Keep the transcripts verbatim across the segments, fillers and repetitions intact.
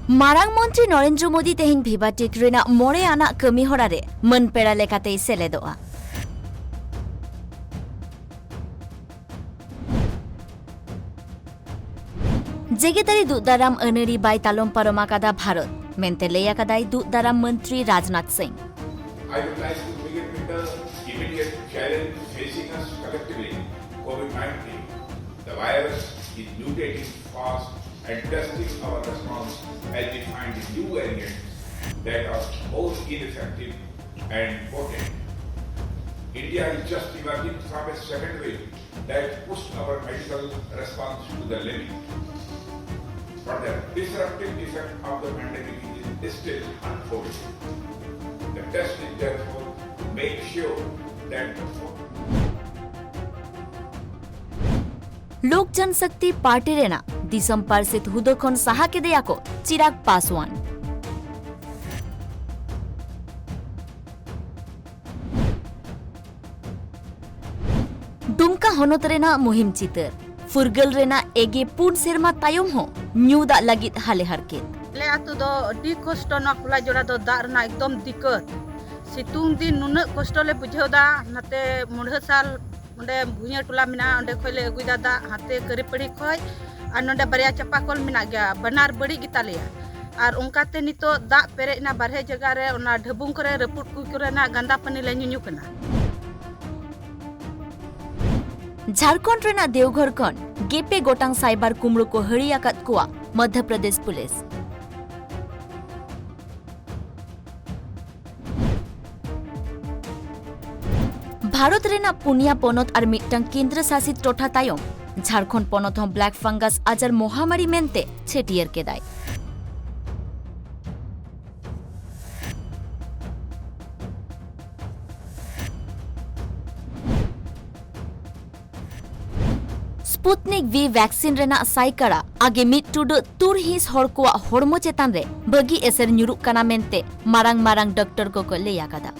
ᱢᱟᱨᱟᱝ ᱢᱚᱱᱛᱨᱤ ᱱᱚᱨᱮᱱᱫᱨᱚ ᱢᱳᱫᱤ ᱛᱮᱦᱮᱧ ᱵᱷᱤᱵᱷᱟᱴᱮᱠ ᱨᱮᱱᱟᱜ ᱢᱚᱬᱮ ᱟᱱᱟᱜ ᱠᱟᱹᱢᱤ ᱦᱚᱨᱟ ᱨᱮ ᱢᱟᱹᱱ ᱯᱮᱲᱟ ᱞᱮᱠᱟᱛᱮᱭ ᱥᱮᱞᱮᱫᱚᱜᱼᱟ᱾ ᱡᱮᱜᱮᱛᱟᱹᱨᱤ ᱫᱩᱜ ᱫᱟᱨᱟᱢ ᱟᱹᱱᱟᱹᱨᱤ ᱵᱟᱭ ᱛᱟᱞᱚᱢ ᱯᱟᱨᱚᱢ ᱟᱠᱟᱫᱟ ᱵᱷᱟᱨᱚᱛ ᱢᱮᱱᱛᱮ ᱞᱟᱹᱭ ᱟᱠᱟᱫᱟᱭ ᱫᱩᱜ ᱫᱟᱨᱟᱢ ᱢᱚᱱᱛᱨᱤ ᱨᱟᱡᱽᱱᱟᱛᱷ ᱥᱤᱝ᱾ I would like to begin with the immediate challenge facing us collectively, COVID nineteen. The virus is mutating fast and testing our response as we find new variants that are more ineffective and potent. India is just emerging from a second wave that pushed our medical response to the limit. But the disruptive effect of the pandemic is still unfolding. The test is therefore to make sure that the लोक जनशक्ति party ᱨᱮᱱᱟᱜ ᱫᱤᱥᱚᱢ ᱯᱟᱨᱥᱮᱛ ᱦᱩᱫᱟᱹ ᱠᱷᱚᱱ ᱥᱟᱦᱟ ᱠᱮᱫᱮᱭᱟ ᱠᱚ ᱪᱤᱨᱟᱜᱽ ᱯᱟᱥᱣᱟᱱ᱾ ᱰᱩᱢᱠᱟ ᱦᱚᱱᱚᱛ ᱨᱮᱱᱟᱜ ᱢᱩᱦᱤᱢ ᱪᱤᱛᱟᱹᱨ᱾ ᱯᱷᱩᱨᱜᱟᱹᱞ ᱨᱮᱱᱟᱜ ᱮᱜᱮ ᱯᱩᱱ ᱥᱮᱨᱢᱟ ᱛᱟᱭᱚᱢ ᱦᱚᱸ ᱧᱩ ᱫᱟᱜ ᱞᱟᱹᱜᱤᱫ ᱦᱟᱞᱮ ᱦᱟᱨᱠᱮᱛ᱾ ᱟᱞᱮ ᱟᱹᱛᱩ ᱫᱚ ᱟᱹᱰᱤ ᱠᱚᱥᱴᱚ, ᱱᱚᱣᱟ ᱠᱷᱩᱞᱟ ᱡᱚᱲᱟ ᱫᱚ ᱫᱟᱜ ᱨᱮᱱᱟᱜ ᱮᱠᱫᱚᱢ ᱫᱤᱠᱠᱟᱹᱛ᱾ ᱥᱤᱛᱩᱝ ᱫᱤᱱ ᱱᱩᱱᱟᱹᱜ ᱠᱚᱥᱴᱚ ᱞᱮ ᱵᱩᱡᱷᱟᱹᱣ ᱮᱫᱟ, ᱱᱟᱛᱮ ᱢᱩᱲᱦᱟᱹ ᱥᱟᱞ ᱚᱸᱰᱮ ᱵᱷᱩᱭᱟᱹ ᱴᱚᱞᱟ ᱢᱮᱱᱟᱜᱼᱟ, ᱚᱸᱰᱮ ᱠᱷᱚᱡ ᱞᱮ ᱟᱹᱜᱩᱭᱮᱫᱟ ᱫᱟᱜ, ᱦᱟᱱᱛᱮ ᱠᱟᱹᱨᱤᱯᱟᱹᱲᱤ ᱠᱷᱚᱡ, ᱟᱨ ᱱᱚᱸᱰᱮ ᱵᱟᱨᱭᱟ ᱪᱟᱯᱟ ᱠᱚᱞ ᱢᱮᱱᱟᱜ ᱜᱮᱭᱟ, ᱵᱟᱱᱟᱨ ᱵᱟᱹᱲᱤᱡ ᱜᱮᱛᱟᱞᱮᱭᱟ᱾ ᱟᱨ ᱚᱱᱠᱟᱛᱮ ᱱᱤᱛᱚᱜ ᱫᱟᱜ ᱯᱮᱨᱮᱡ ᱮᱱᱟ ᱵᱟᱨᱦᱮ ᱡᱟᱭᱜᱟ ᱨᱮ, ᱚᱱᱟ ᱰᱷᱟᱹᱵᱩᱝ ᱠᱚᱨᱮ ᱨᱟᱹᱯᱩᱫ ᱠᱚ ᱠᱚᱨᱮᱱᱟᱜ ᱜᱟᱸᱫᱟ ᱯᱟᱹᱱᱤ ᱞᱮ ᱧᱩᱧᱩ ᱠᱟᱱᱟ᱾ ᱡᱷᱟᱲᱠᱷᱚᱸᱰ ᱨᱮᱱᱟᱜ ᱫᱮᱣᱜᱷᱚᱨ ᱠᱷᱚᱱ ᱜᱮᱯᱮ ᱜᱚᱴᱟᱝ ᱥᱟᱭᱵᱟᱨ ᱠᱩᱢᱲᱩ ᱠᱚ ᱦᱟᱹᱲᱤ ᱟᱠᱟᱫ ᱠᱚᱣᱟ ᱢᱚᱫᱷᱭᱚ ᱯᱨᱚᱫᱮᱥ ᱯᱩᱞᱤᱥ᱾ ᱵᱷᱟᱨᱚᱛ ᱨᱮᱱᱟᱜ ᱯᱩᱱᱭᱟ ᱯᱚᱱᱚᱛ ᱟᱨ ᱢᱤᱫᱴᱟᱝ ᱠᱮᱱᱫᱨᱚ ᱥᱟᱥᱤᱛ ᱴᱚᱴᱷᱟ ᱛᱟᱭᱚᱢ, ᱡᱷᱟᱲᱠᱷᱚᱸᱰ ᱯᱚᱱᱚᱛ ᱦᱚᱸ ᱵᱞᱮᱠ ᱯᱷᱟᱝᱜᱟᱥ ᱟᱡᱟᱨ ᱢᱚᱦᱟᱢᱟᱨᱤ ᱢᱮᱱᱛᱮ ᱪᱷᱟᱹᱴᱭᱟᱹᱨ ᱠᱮᱫᱟᱭ᱾ Sputnik V vaccine ᱨᱮᱱᱟᱜ ᱥᱟᱭᱠᱟᱲᱟ ᱟᱜᱮ ᱢᱤᱫ ᱴᱩᱰᱟᱹᱜ ᱛᱩᱨ ᱦᱤᱸᱥ ᱦᱚᱲ ᱠᱚᱣᱟᱜ ᱦᱚᱲᱢᱚ ᱪᱮᱛᱟᱱ ᱨᱮ ᱵᱷᱟᱹᱜᱤ ᱮᱥᱮᱨ ᱧᱩᱨᱩᱜ ᱠᱟᱱᱟ ᱢᱮᱱᱛᱮ ᱢᱟᱨᱟᱝ ᱢᱟᱨᱟᱝ ᱰᱚᱠᱴᱚᱨ ᱠᱚᱠᱚ ᱞᱟᱹᱭ ᱟᱠᱟᱫᱟ᱾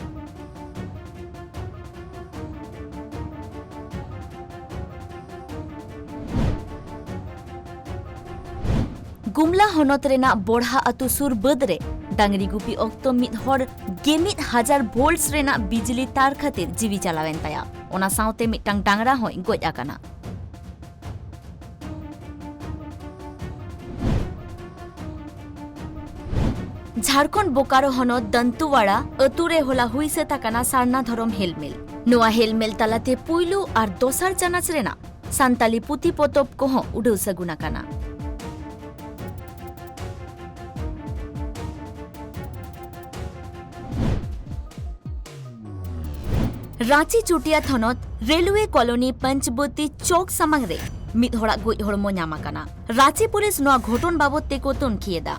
ᱠᱩᱢᱞᱟ ᱦᱚᱱᱚᱛ ᱨᱮᱱᱟᱜ ᱵᱚᱲᱦᱟ ᱟᱹᱛᱩ ᱥᱩᱨ ᱵᱟᱹᱫᱽ ᱨᱮ ᱰᱟᱝᱨᱤ ᱜᱩᱯᱤ ᱚᱠᱛᱚ ᱢᱤᱫ ᱦᱚᱲ ᱜᱮᱢᱤᱫ ᱦᱟᱡᱟᱨ ᱵᱷᱳᱞᱴᱥ ᱨᱮᱱᱟᱜ ᱵᱤᱡᱽᱞᱤ ᱛᱟᱨ ᱠᱷᱟᱹᱛᱤᱨ ᱡᱤᱣᱤ ᱪᱟᱞᱟᱣᱮᱱ ᱛᱟᱭᱟ᱾ ᱚᱱᱟ ᱥᱟᱶᱛᱮ ᱢᱤᱫᱴᱟᱝ ᱰᱟᱝᱨᱟ ᱦᱚᱸᱭ ᱜᱚᱡ ᱟᱠᱟᱱᱟ᱾ ᱡᱷᱟᱲᱠᱷᱚᱸᱰ ᱵᱳᱠᱟᱨᱳ ᱦᱚᱱᱚᱛ ᱫᱟᱱᱛᱩᱣᱟᱲᱟ ᱟᱹᱛᱩ ᱨᱮ ᱦᱚᱞᱟ ᱦᱩᱭ ᱥᱟᱹᱛ ᱟᱠᱟᱱᱟ ᱥᱟᱨᱱᱟ ᱫᱷᱚᱨᱚᱢ ᱦᱮᱞᱢᱮᱞ᱾ ᱱᱚᱣᱟ ᱦᱮᱞᱢᱮᱞ ᱛᱟᱞᱟᱛᱮ ᱯᱩᱭᱞᱩ ᱟᱨ ᱫᱚᱥᱟᱨ ᱪᱟᱱᱟᱪ ᱨᱮᱱᱟᱜ ᱥᱟᱱᱛᱟᱞᱤ ᱯᱩᱛᱷᱤ ᱯᱚᱛᱚᱵ ᱠᱚᱦᱚᱸ ᱩᱰᱟᱹᱣ ᱥᱟᱹᱜᱩᱱ ᱟᱠᱟᱱᱟ᱾ ᱨᱟᱸᱪᱤ ᱪᱩᱴᱤᱭᱟ ᱛᱷᱚᱱᱚᱛ ᱨᱮᱞᱣᱮ ᱠᱚᱞᱚᱱᱤ ᱯᱚᱧᱪᱵᱚᱛᱤ ᱪᱚᱠ ᱥᱟᱢᱟᱝ ᱨᱮ ᱢᱤᱫ ᱦᱚᱲᱟᱜ ᱜᱚᱡ ᱦᱚᱲᱢᱚ ᱧᱟᱢ ᱟᱠᱟᱱᱟ᱾ ᱨᱟᱸᱪᱤ ᱯᱩᱞᱤᱥ ᱱᱚᱣᱟ ᱜᱷᱚᱴᱚᱱ ᱵᱟᱵᱚᱛ ᱛᱮᱠᱚ ᱛᱩᱱᱠᱷᱤ ᱮᱫᱟ᱾